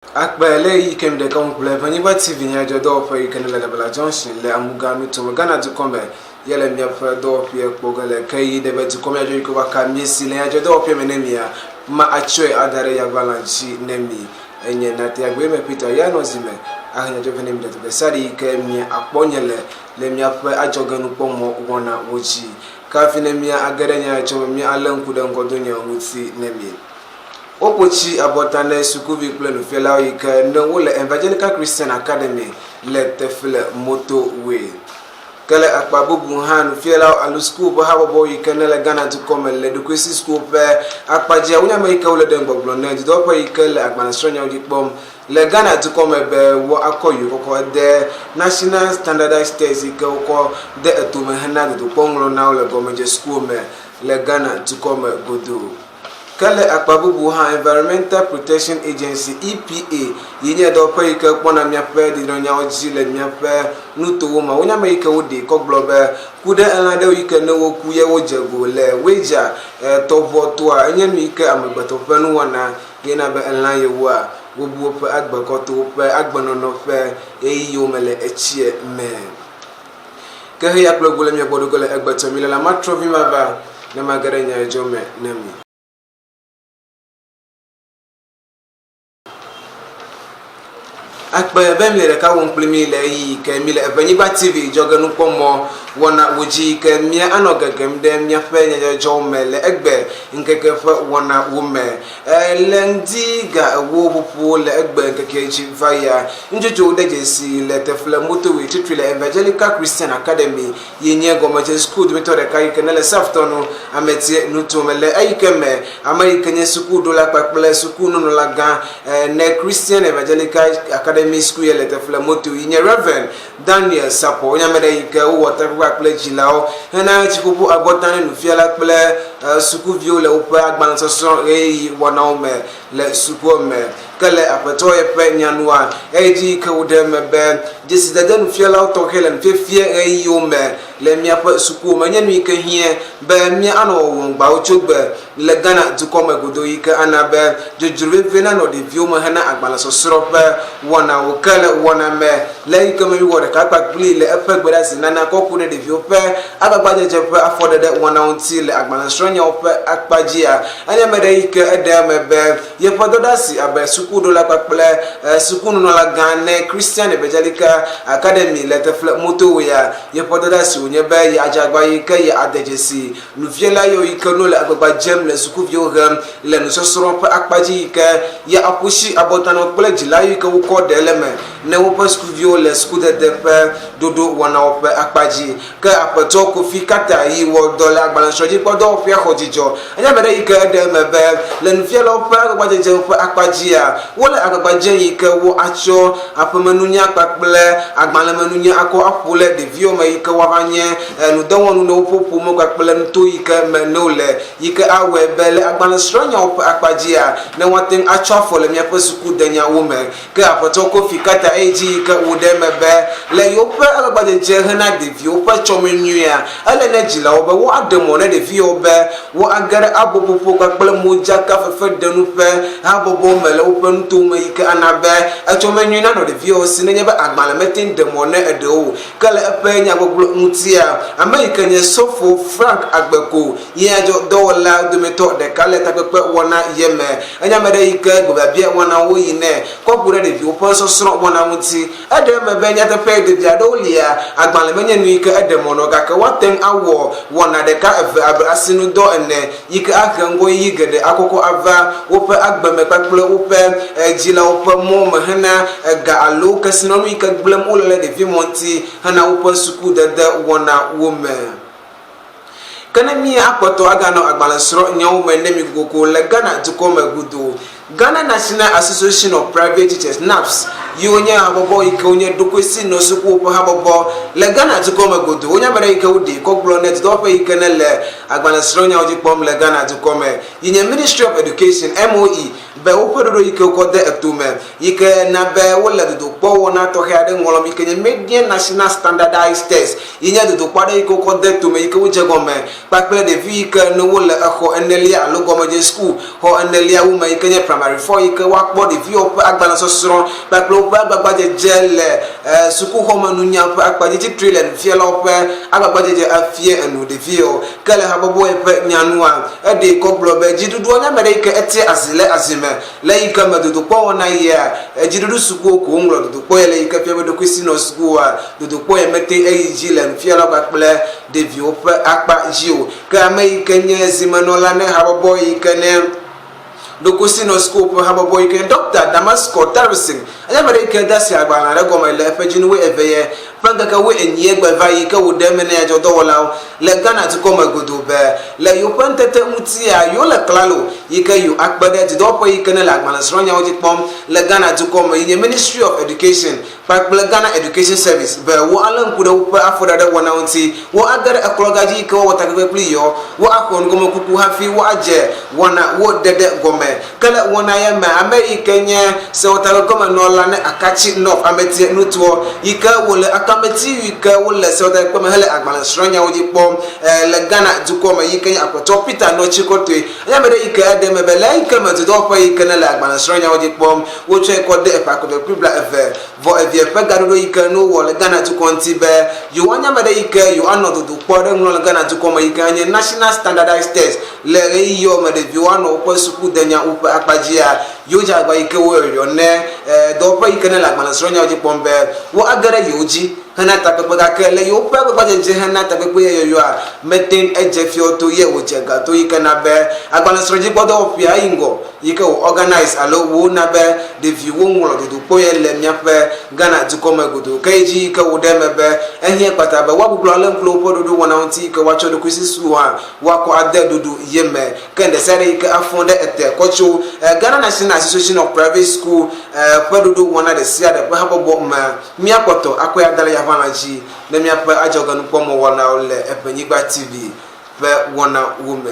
Akpe le ɣeyiɣi ke mi ɖeka ŋu kple Evenyigba TV nyadzɔdɔwɔƒe yi ke ne le Gabala Junction le Amuga nutome Ghana dukɔ me ye le miaƒe dɔwɔƒea kpɔ ge le ke yi ɖe be dukɔ miadzɔ yi ke va ka miesi le nyadzɔdɔwɔƒea me ne mia ma atsɔe ada ɖe yagbalã dzi ne mi enye nate agbe me Peter ya nɔ zi me ahe nyadzɔƒe ne mi ɖe teƒe sia ɖe yi ke mia akpɔ nye le le miaƒe adzɔgenukpɔmɔ wɔna wo dzi ke hafi ne mia age ɖe nyadzɔdzɔ me mia alé ŋku ɖe ŋgɔdonya ŋuti ne mi. Woƒo tsi abɔta ne sukuvi kple nufialawo yi ke ne wole Evangelical Christian Academy le Tefle Motorway. Ke le akpa bubu hã nufialawo alo suku ƒe habɔbɔwo yi ke ne le Ghana dukɔ me le ɖokuisi sukuwo ƒe akpa dzia wonye ame yi ke wole ɖe ŋgbɔgblɔ ne dudɔƒe yi ke le agbalẽsrɔ̃nyawo dzi kpɔm le Ghana dukɔ me be woakɔ yewo kɔkɔ de National Standardized Test yi ke wokɔ de etome hena dodokpɔ ŋlɔnawo le gɔmedze sukuwo me le Ghana dukɔ me godoo. Ke le akpa bubu hã, Environmental Protection Agency, EPA, yi nye dɔwɔƒe yi ke kpɔna míaƒe dedienɔnyawo dzi le míaƒe nutowo me. Wonye ame yi ke woɖee kɔ gblɔ be ku ɖe elã ɖewo yi ke ne woku ye wodze go le Weija tɔʋua toa, enye nu yi ke amegbetɔ ƒe nuwɔna ye na be elã yewoa wobu woƒe agbe kɔ to woƒe agbenɔnɔ ƒe ɣeyiɣiwo me le etsia me. Ke heya kple ŋu le mia gbɔ ɖo ge le egbe tsɔ mi le la, matrɔ vi mava, ne mage ɖe nye edzɔ me ne mi. Akpe be mile ɖeka wɔm kpli mi le ɣeyiɣi ke mile Eʋenyigba TV dzɔgenukpɔmɔ wɔna wo dzi yi ke mía anɔ gegem ɖe míaƒe nyadzɔdzɔwo me le egbe ŋkeke ƒe wɔna wo me. Le ŋdi ga ewo ƒoƒo le egbe ŋkekea dzi va yia, nudzodzoewo ɖe dzesi le Tefle Motorway titri le Evangelical Christian Academy yi nye gɔmedze suku dometɔ ɖeka yi ke ne le South tɔnu ametie nutome le eyi ke me ame yi ke nye sukuɖola kpakple sukununɔlagã ne Christian Evangelical Academy School ye le Tefle Motorway yi nye Rev. Daniel Sapɔ wonye ame ɖe yi ke wowɔ takpekpe kple dzilawo hena tsiƒoƒo abɔta ne nufiala kple sukuviwo le woƒe agbalẽsɔsrɔ̃ ɣeyiɣi wɔnawo me le sukua me. Ke le Aƒetɔ yeƒe nya nua, eyi dzi yi ke wòɖe eme be dzesidede nufialawo tɔxɛ le nufiafia ɣeyiɣiwo me le míaƒe sukuwo me nye nu yi ke hiã be míanɔ wɔwɔm gbawotsyogbe le Ghana dukɔ me godoo yi ke ana be dzodzro vevie nanɔ ɖeviwo me hena agbalẽsɔsrɔ̃ ƒe wɔnawo. Ke le wɔna me le eyi ke me míwɔ ɖeka kpakplii le eƒe gbedeasi nana kɔ ku ɖe ɖeviwo ƒe agbagbadzedze ƒe afɔɖeɖe wɔnawo ŋuti le agbalẽsrɔ̃nyawo ƒe akpa dzia, enye ame ɖe yi ke eɖe eme be yeƒe dɔdeasi abe sukuɖola kpakple sukununɔlagã ne Christian Evangelical Academy le Tefle Motorway-a, yeƒe dɔdeasi wònye be yeadze agba yi ke yeade dzesi Nufiala yiwo yi ke no le agbagba dzem le sukuviwo hem le nusɔsrɔ̃ ƒe akpa dzi yi ke ya aƒu shi abɔtanɔ kple dzila yiwo ke wokɔ ɖe le eme ne woƒe sukuviwo le sukudede ƒe ɖoɖo wɔnawo ƒe akpa dzi. Ke Aƒetɔ Kofi Carter yi wɔ dɔ le agbalẽsrɔ̃dzikpɔdɔwɔƒea xɔ dzidzɔ. Enye ame ɖe yi ke eɖe eme be le nufialawo ƒe agbagbadzedze ƒe akpa dzia, wole agbagba dzem yi ke wo atsɔ aƒemenunya kpakple agbalẽmenunya akɔ aƒo le ɖeviwo me yi ke woava nye nudɔwɔnu ne woƒe ƒome kpakple nuto yi ke me ne wole, yi ke awɔe be le agbalẽsrɔ̃nyawo ƒe akpa dzia, ne woate ŋu atsɔ afɔ le míaƒe sukudenyawo me. Ke Aƒetɔ Kofi Carter eyi dzi yi ke wòɖe eme be le yewoƒe agbagbadzedze hena ɖeviwo ƒe tsɔme nyuia, ele ne dzilawo be woaɖe mɔ ne ɖeviwo be woage ɖe aboƒoƒo kpakple modzakafefeɖenu ƒe habɔbɔwo me le woƒe nutowo me yi ke ana be etsɔme nyui nanɔ ɖeviwo si nenye be agbalẽ mete ŋu ɖe mɔ ne eɖewo o. Ke le eƒe nyagbɔgblɔ ŋutia, ame yi ke nye Sɔfo Frank Agbeko ye adzɔ dɔwɔla dometɔ ɖeka le takpekpe wɔna ye me. Enye ame ɖe yi ke gbebiabia wɔnawo yi nɛ kɔ ku ɖe ɖeviwo ƒe sɔsrɔ̃ wɔna ŋuti. Eɖe eme be nyateƒee ɖevi aɖewo lia, agbalẽ menye nu yi ke eɖe mɔ nɔ gake woate ŋu awɔ wɔna ɖeka eve abe asinudɔ ene yi ke ahe ŋgɔyiyi geɖe akɔkɔ ava woƒe agbe me kpakple woƒe dzilawo ƒe mɔ me hena ga alo kesinɔnu yi ke gblẽm wole le ɖevimɔ ŋuti hena woƒe sukudede wɔnawo me. Ke ne mía akpɔtɔ aganɔ agbalẽsrɔ̃nyawo me ne mi kokoko le Ghana dukɔ me godoo. Ghana National Association of Private Teachers, NAPS, yi wonye habɔbɔ yi ke wonye ɖokuisi nɔ sukuwo ƒe habɔbɔ le Ghana dukɔ me godoo. Wonye ame ɖe yi ke woɖee kɔ gblɔ ne dudɔwɔƒe yi ke ne le agbalẽsrɔ̃nyawo dzi kpɔm le Ghana dukɔ me yi nye Ministry of Education, MOE, be woƒe ɖoɖo yi ke wokɔ de etome yi ke na be wole dodokpɔ wɔna tɔxɛ aɖe ŋlɔm yi ke nye Median National Standardized Test yi nye dodokpɔ aɖe yi ke wokɔ de tome yi ke wodze gɔme kpakple ɖevi yi ke ne wole exɔ enelia alo gɔmedze suku xɔ enelia wu me yi ke nye primary four yi ke woakpɔ ɖeviwo ƒe agbalẽsɔsrɔ̃ kpakple woƒe agbagbadzedze le sukuxɔmenunya ƒe akpa dzi tsitre le nufialawo ƒe agbagbadzedze afia enu ɖeviwo. Ke le habɔbɔ ye ƒe nya nua, eɖee kɔ gblɔ be dziɖuɖua nye ame ɖe yi ke etia azi le azi me. Le yi ke me dodokpɔ wɔna yia, dziɖuɖu sukuwo ko woŋlɔ dodokpɔ ye le yi ke fia be ɖokuisinɔ sukuwoa, dodokpɔ ye mete eyi dzi le nufialawo kpakple ɖeviwo ƒe akpa dzi o. Ke ame yi ke nye zimenɔla ne habɔbɔ yi ke ne ɖokuisinɔ sukuwo ƒe habɔbɔ yi ke nye Ɖɔkta Damascus Tarison, enye ame ɖe yi ke de asi agbalẽ aɖe gɔme le eƒe dzinu wuieve ye ƒe ŋkeke wuienyi egbe va yi ke wòɖe eme na nyadzɔdɔwɔlawo le Ghana dukɔ me godoo be le yewoƒe ŋutete ŋutia, yewole klalo yi ke yewo akpe ɖe dudɔwɔƒe yi ke ne le agbalẽsrɔ̃nyawo dzi kpɔm le Ghana dukɔ me yi nye Ministry of Education kpakple Ghana Education Service be wo alé ŋku ɖe woƒe afɔɖeɖe wɔnawo ŋuti, wo age ɖe ekplɔga dzi yi ke woawɔ takpekpe kpli yewo, wo axɔ nugɔmekuku hafi wo adze wɔna wo ɖeɖe gɔme. Ke le wɔna ya me, ame yi ke nye sewɔtakpekpemenɔla ne Akatsi North Ametie nutoɔ yi ke wole akameti yi ke wole sewɔtakpekpe me hele agbalẽsrɔ̃nyawo dzi kpɔm le Ghana dukɔ me yi ke nye Aƒetɔ Peter Notsi Kotoe enye ame ɖe yi ke eɖe eme be le eyi ke me dudɔwɔƒe yi ke nele agbalẽsrɔ̃nyawo dzi kpɔm Wotsɔe kɔ de eƒe akɔve kpli bla eve vɔ evia ƒe gaɖoɖo yi ke nu wowɔ le Ghana dukɔ ŋuti be yewoanya ame ɖe yi ke yewoanɔ dodokpɔ ɖe ŋlɔ le Ghana dukɔ me yi ke anye National Standardized Test le ɣeyiɣiwo me ɖeviwo anɔ woƒe sukudenya woƒe akpa dzia. Yewodze agbagba yi ke woyɔyɔ ne dɔwɔƒe yi ke nele agbalẽsrɔ̃nyawo dzi kpɔm be woage ɖe yewo dzi hena takpekpe gake le yewoƒe agbagbadzedze hena takpekpe ya yɔyɔa mete edze fiɔ to ye wòdze ga to yi ke na be agbalẽsrɔ̃dzikpɔdɔwɔƒea yi ŋgɔ yi ke wò organise alo wò na be ɖeviwo ŋlɔ dodokpɔ ye le míaƒe Ghana dukɔ me godoo. Ke yi dzi yi ke wò ɖe eme be ehiã kpata be woagbuglɔ alé ŋku le woƒe ɖoɖo wɔna ŋuti yi ke woatsɔ ɖokuisusu hã woakɔ ade ɖoɖo ye me. Ke ɖesiaɖe yi ke afɔ ɖe ete kɔ tso Ghana National Association of Private School ƒe ɖoɖo wɔna ɖesiaɖe ƒe habɔbɔ mea, míakpɔtɔ akɔe ada le yaʋalã dzi ne míaƒe adzɔgenukpɔmɔ wɔnawo le Eʋenyigba TV ƒe wɔnawo me.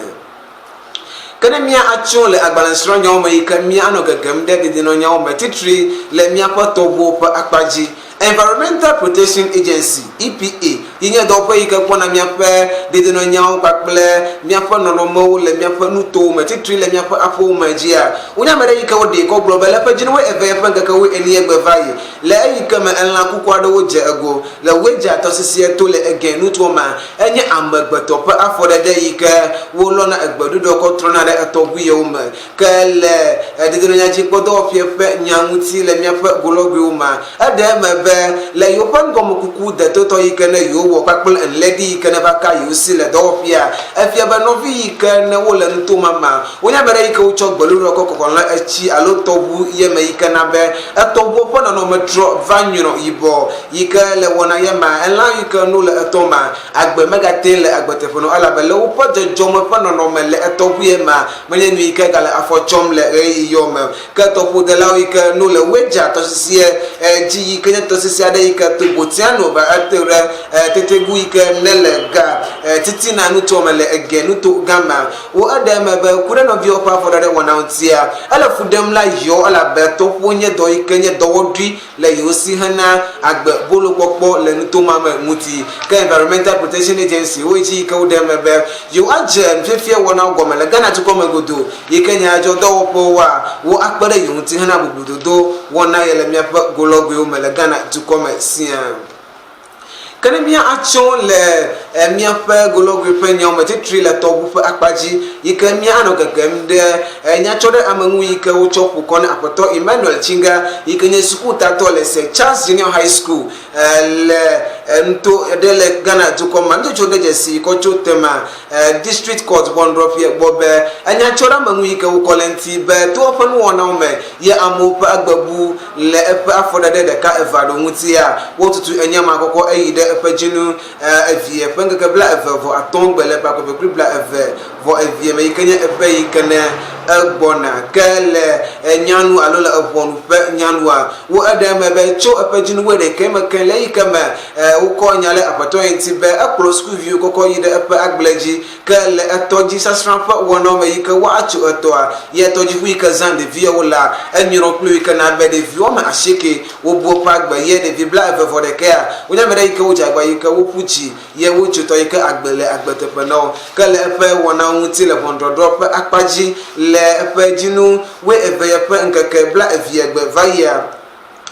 Ke ne mía atsyɔ̃ le agbalẽsrɔ̃nyawo me yi ke mía anɔ gegem ɖe dedienɔnyawo me titri le míaƒe tɔʋuwo ƒe akpa dzi. Environmental Protection Agency, EPA, yi nye dɔwɔƒe yi ke kpɔna míaƒe dedienɔnyawo kpakple míaƒe nɔnɔmewo le míaƒe nutowo me titri le míaƒe aƒewo me dzia, wonye ame ɖe yi ke woɖee kɔ gblɔ be le ƒe dzinu wuieve ƒe ŋkeke wuienyi egbe va yi le eyi ke me elã kuku aɖewo dze ego Le Weija tɔsisia to le Egen nutoa mea, enye amegbetɔ ƒe afɔɖeɖe yi ke wolɔna egbeɖuɖɔ kɔ trɔna ɖe etɔʋuiwo me. Ke le dedienɔnyadzikpɔdɔwɔƒea ƒe nya ŋuti le míaƒe golɔgoewo mea, eɖe eme be le yewoƒe nugɔmekuku detotɔ yi ke ne yewowɔ kpakple enlɛɖi yi ke neva ka yewo si le dɔwɔƒea, efia be nɔvi yi ke ne wole nuto ma mea, wonye ame ɖe yi ke wotsɔ gbeɖuɖɔ kɔ kɔkɔ le etsi alo tɔʋu ye me yi ke na be etɔʋuɔ ƒe nɔnɔme trɔ va nyrɔ yibɔ. Yi ke le wɔna ye ma, elã yi ke no le etɔ ma, agbe megate le agbeteƒe nɔ elabe le woƒe dzɔdzɔme ƒe nɔnɔme le etɔʋu ye ma, menye nu yi ke gale afɔ tsɔm le ɣeyiɣi yɔ me. Ke tɔƒodelawo yi ke no le Weja tɔsisiɛ dzi yi ke nye tɔsisi aɖe yi ke to Botiano va ete ɖe Tetegu yi ke ne le ga titina nutoa me le Ege nuto gã ma. Wo eɖe eme be ku ɖe nɔviwo ƒe afɔɖeɖe wɔna ŋutia, ele fu ɖem la yɔ elabe tɔƒo nye dɔ yi ke nye dɔwɔɖui le yewo si hena agbe bolokpɔkpɔ le nuto ma me ŋuti. Ke Environmental Protection Agency wo dzi yi ke woɖe eme be yewoadze nufiafia wɔnawo gɔme le Ghana dukɔ me godoo yi ke nyadzɔdɔwɔƒewoa wo akpe ɖe yewo ŋuti hena bubludodo wɔna ye le míaƒe golɔgoewo me le Ghana dukɔ me siaa. Ke ne mía atsyɔ̃ le míaƒe golɔgoe ƒe nyawo me titri le tɔʋu ƒe akpa dzi yi ke mía anɔ gegem ɖe nyatsɔ ɖe ame ŋu yi ke wotsɔ ƒo kɔ na Aƒetɔ Emmanuel Tsinga yi ke nye sukutatɔ le Sir Charles Junior High School le nuto ɖe le Ghana dukɔ me. Nutsotso ɖe dzesi kɔ tso Tema District Court ʋɔnudrɔ̃ƒea gbɔ be nyatsɔ ɖe ame ŋu yi ke wokɔ le eŋuti be to eƒe nuwɔnawo me ye amewo ƒe agbe bu Le eƒe afɔɖeɖe ɖeka evea ɖo ŋutia, wotutu enya ma kɔkɔ eyi ɖe eƒe dzinu evie ƒe ŋkeke bla eve vɔ atɔ̃ gbe le ƒe akɔve kple bla eve vɔ evie me yi ke nye eƒe yi ke ne egbɔna. Ke le nyanu alo le eʋɔnu ƒe nyanua, wo eɖe eme be tso eƒe dzinu wuiɖekɛ me ke le eyi ke me wokɔ nya ɖe aƒetɔ ye ŋuti be ekplɔ sukuviwo kɔkɔ yi ɖe eƒe agble dzi. Ke le etɔdzi sasrã ƒe wɔnawo me yi ke woatso etɔa, ye tɔdziʋu yi ke zãm ɖeviawo lea, enyrɔ kpli wo yi ke na be ɖevi woame asieke wobu woƒe agbe ye ɖevi blaeve vɔ ɖekɛa, wonye ame ɖe yi ke wodze agba yi ke woƒu dzi ye wotso tɔ yi ke agbe le agbe teƒe na wo. Ke le eƒe wɔnawo ŋuti le ʋɔnudɔdrɔ̃ ƒe akpa dzi le eƒe dzinu wuieve ye ƒe ŋkeke blaevie gbe va yia,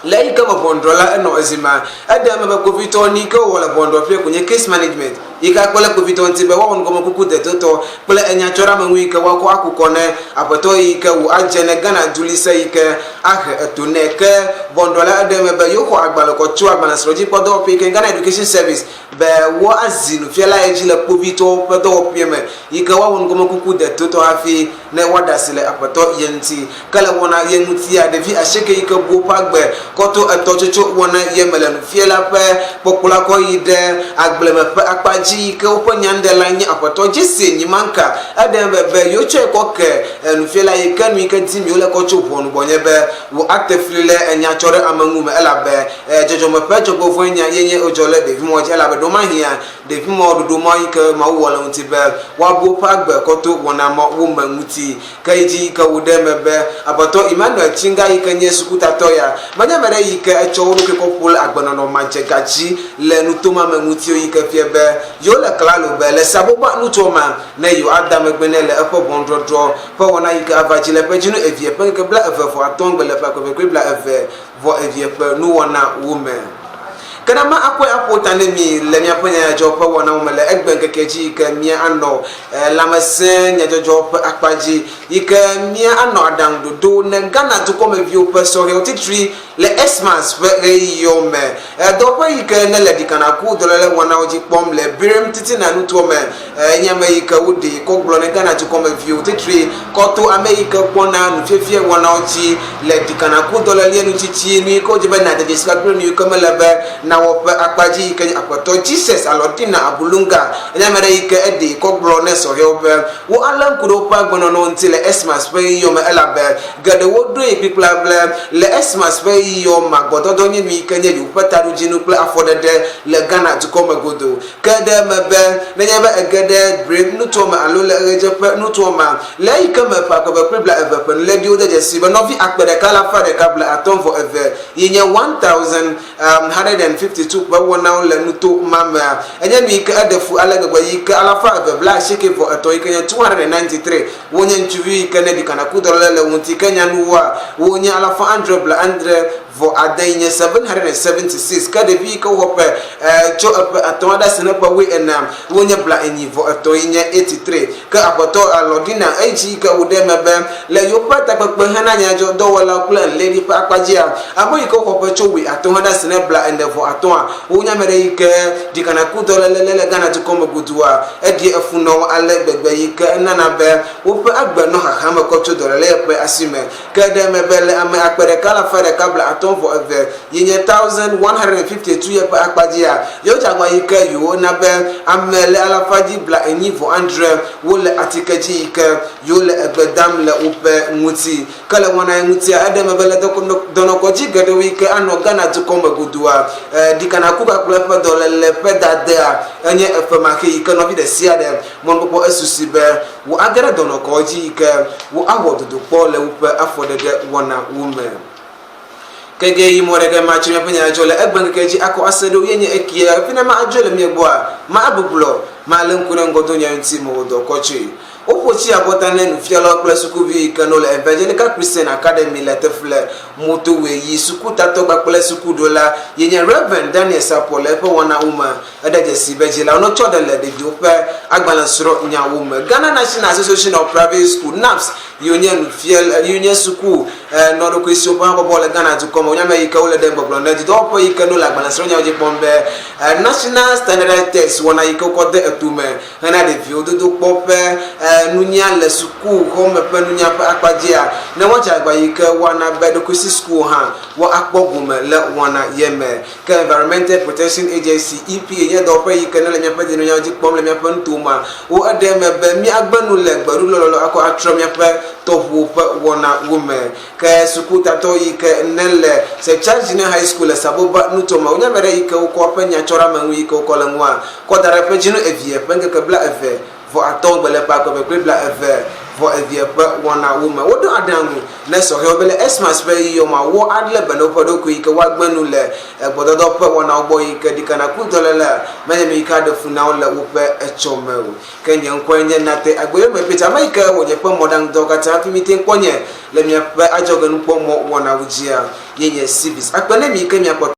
le eyi ke me ʋɔnudrɔ̃la enɔ ezima, eɖe eme be kpovitɔ ni ke wowɔ le ʋɔnudrɔ̃ƒee ko nye case management yi ke akpe ɖe kpovitɔ ŋuti be woawɔ nugɔmekuku detotɔ kple enyatsɔɖeameŋu yi ke woakɔ aku kɔ ne aƒetɔ yi ke wò adze ne Ghana dulise yi ke ahe eto nɛ. Ke ʋɔnudrɔ̃la eɖe eme be yewoxɔ agbalẽ kɔ tso agbalẽsrɔ̃dzikpɔdɔwɔƒe yi ke Ghana Education Service be woazi nufiala ye dzi le kpovitɔwo ƒe dɔwɔƒee me yi ke woawɔ nugɔmekuku detotɔ hafi ne woaɖe asi le aƒetɔ ye ŋuti. Ke le wɔna ye ŋutia, ɖevi asieke yi ke bu woƒe agbe kɔ to etɔ tsotso wɔna ye me le nufiala ƒe kpɔkplɔa kɔ yi ɖe agble me ƒe akpa dzi yi ke woƒe nyanuɖela nye aƒetɔ Jesse Nyimanka. Eɖe eme be yewotsɔe kɔ ke nufiala yi ke nu yi ke dim yewole kɔ tso ʋɔnu gbɔ nye be wòate fli le enya tsɔ ɖe ame ŋu me elabe dzɔdzɔme ƒe dzɔgbevɔ̃e nya ye nye wodzɔ le ɖevi mɔ dzi elabe ɖewomahiã ɖevi mɔ ɖoɖo mɔ yi ke Mawu wɔ le ŋuti be woabu woƒe agbe kɔ to wɔna mɔ wo me ŋuti. Ke yi dzi yi ke wòɖe eme be Aƒetɔ Emmanuel Tsinga yi ke nye sukutatɔ ya menye ame ɖe yi ke etsɔ wo ɖokui kɔ ƒo le agbenɔnɔ madzega dzi le nuto ma me ŋuti o yi ke fia be yewo le klalo be le Saboba nutoa mea ne yewo ada megbe nɛ le eƒe ʋɔnudrɔdrɔ ƒe wɔna yi ke ava dzi le ƒe dzinu evie ƒe ŋkeke 21 gbe le ƒe akpe eve kple 22 evie ƒe nuwɔna wo me. Ke ne ma akɔe aƒo ta ne mi le miaƒe nyadzɔdzɔ ƒe wɔnawo me le egbe ŋkeke dzi yi ke mia anɔ lãmesẽ nyadzɔdzɔ ƒe akpa dzi yi ke mia anɔ aɖaŋuɖoɖo ne Ghana dukɔmeviwo ƒe sɔhɛwo titri le Xmas ƒe ɣeyiɣiwo me. Dɔƒe yi ke ne le ɖikanaku dɔléle wɔnawo dzi kpɔm le Birim titina nutoa me enye ame yi ke woɖee kɔ gblɔ ne Ghana dukɔmeviwo titri kɔ to ame yi ke kpɔna nufiafia wɔnawo dzi le ɖikanaku dɔléle nutsitsi nu yi ke wodzi be nàde dzesi kpakple nu yi ke mele be nawɔ ƒe akpa dzi yi ke nye Aƒetɔ Jesus Alɔdina Abulunga enye ame ɖe yi ke eɖee kɔ gblɔ ne sɔhɛwo be wo alé ŋku ɖe woƒe agbenɔnɔ ŋuti le Xmas ƒe ɣeyiɣiwo me elabe geɖewo ɖoe kplikpaa be le Xmas ƒe ɣeyiɣiwo mea gbɔdɔdɔ nye nu yi ke nye yewoƒe taɖodzinu kple afɔɖeɖe le Ghana dukɔ me godoo. Ke ɖe eme be nenye be ège ɖe Brave nutoa me alo le Ɣedzeƒe nutoa mea, le eyi ke me ƒe akpe eve kple 20 ƒe nuléɖiwo de dzesii be nɔvi akpe ɖeka alafa ɖeka 52 yi nye 1152 ƒe wɔnawo le nuto ma mea, enye nu yi ke eɖe fu ale gbegbe yi ke 293 yi ke nye 293 wonye ŋutsuvi yi ke ne ɖikanakudɔléle le wo ŋuti ke nyanuwoa wonye 769 yi nye 776 ke ɖevi yi ke woxɔ ƒe tso eƒe atɔ̃ aɖe asi ne ƒe wuienea wonye 43 yi nye 83 ke aƒetɔ Alɔdina eyi dzi yi ke wòɖe eme be le yewoƒe takpekpe hena nyadzɔdɔwɔlawo kple ɣleɖi ƒe akpa dzia, ame yi ke woxɔ ƒe tso 50 aɖe asi ne 45a wonye ame ɖe yi ke ɖikanakudɔléle le Ghana dukɔ me godoa eɖi efu na wo ale gbegbe yi ke enana be woƒe agbe nɔ xaxa me kɔ tso dɔléle ƒe asi me. Ke ɖe eme be le ame akpe ɖeka alafa ɖeka 52 yi nye 1152 ye ƒe akpa dzia, yewodze agba yi ke yewona be ame le alafa dzi 47 wole atike dzi yi ke yewole egbe dam le woƒe ŋuti. Ke le wɔna ye ŋutia, eɖe eme be le dɔnɔkɔdzi geɖewo yi ke anɔ Ghana dukɔ me godoa, ɖikanaku kpakple eƒe dɔléle ƒe dadea enye efemaxee yi ke nɔvi ɖe sia ɖe mɔnukpɔkpɔ esusi be wo age ɖe dɔnɔkɔdzi yi ke wo awɔ dodokpɔ le woƒe afɔɖeɖe wɔna wo me. Kege yi mɔ ɖeke matso miaƒe nya dzɔ le egbe ŋkeke dzi akɔ ase ɖo ye nye ekia hafi ne ma adzo le mia gbɔa, ma agbublɔ, ma lé ŋku ɖe ŋgɔdonya ŋuti mewɔ dɔ kɔ tsoe. Woƒo tsi abɔta ne nufialawo kple sukuvi yi ke no le Evangelical Christian Academy le Tefle Motowe yi sukutatɔ kpakple sukuɖola yi nye Rev. Daniel Sapor le eƒe wɔnawo me. Eɖe dzesi be dzilawo netsɔ ɖe le ɖeviwo ƒe agbalẽsrɔ̃nyawo me. Ghana National Association of Private School, NAPS, yi wonye nufiala, yi wonye suku Nɔ ɖokuisiwo ƒe habɔbɔ le Ghana dukɔ me. Wonye ame yi ke wole ɖem gbɔgblɔ ne dudɔwɔƒe yi ke no le agbalẽsrɔ̃nyawo dzi kpɔm be National Standardized Test wɔna yi ke wokɔ de eto me hena ɖeviwo dodo kpɔ ƒe nunya le sukuxɔ me ƒe nunya ƒe akpa dzia, ne woadze agbagba yi ke woana be ɖokuisi sukuwo hã woakpɔ gome le wɔna ye me. Ke Environmental Protection Agency, EPA, nye dɔwɔƒe yi ke nele míaƒe dedienɔnyawo dzi kpɔm le míaƒe nutowo mea, wo eɖe eme be míagbe nu le gbeɖuɖɔlɔlɔ akɔ atrɔ míaƒe tɔʋuwo ƒe wɔnawo me. Ke sukutatɔ yi ke nele St. Charles Junior High School le Saboba nutoa me, wonye ame ɖe yi ke wokɔ eƒe nyatsɔɖeameŋu yi ke wokɔ le ŋua kɔ da ɖe ƒe dzinu evie ƒe ŋkeke 20 gbe le ƒe akpe eve kple 20 evie ƒe wɔnawo me. Woɖo aɖaŋu ne sɔhɛwo be le Xmas ƒe ɣeyiɣiwo mea, woalé be na woƒe ɖokui yi ke woagbe nu le gbɔdɔdɔ ƒe wɔnawo gbɔ yi ke ɖikana ku dɔléle menye nu yi ke aɖe fu na wo le woƒe etsɔme o. Ke nye ŋkɔe nye Nate Agboyome Peter, ame yi ke wɔ nye ƒe mɔɖaŋudɔwo katã hafi miete ŋu kpɔ nye le miaƒe adzɔgenukpɔmɔ wɔnawo dzia, ye nye Civis. Akpe ne mi yi ke miakpɔtɔ.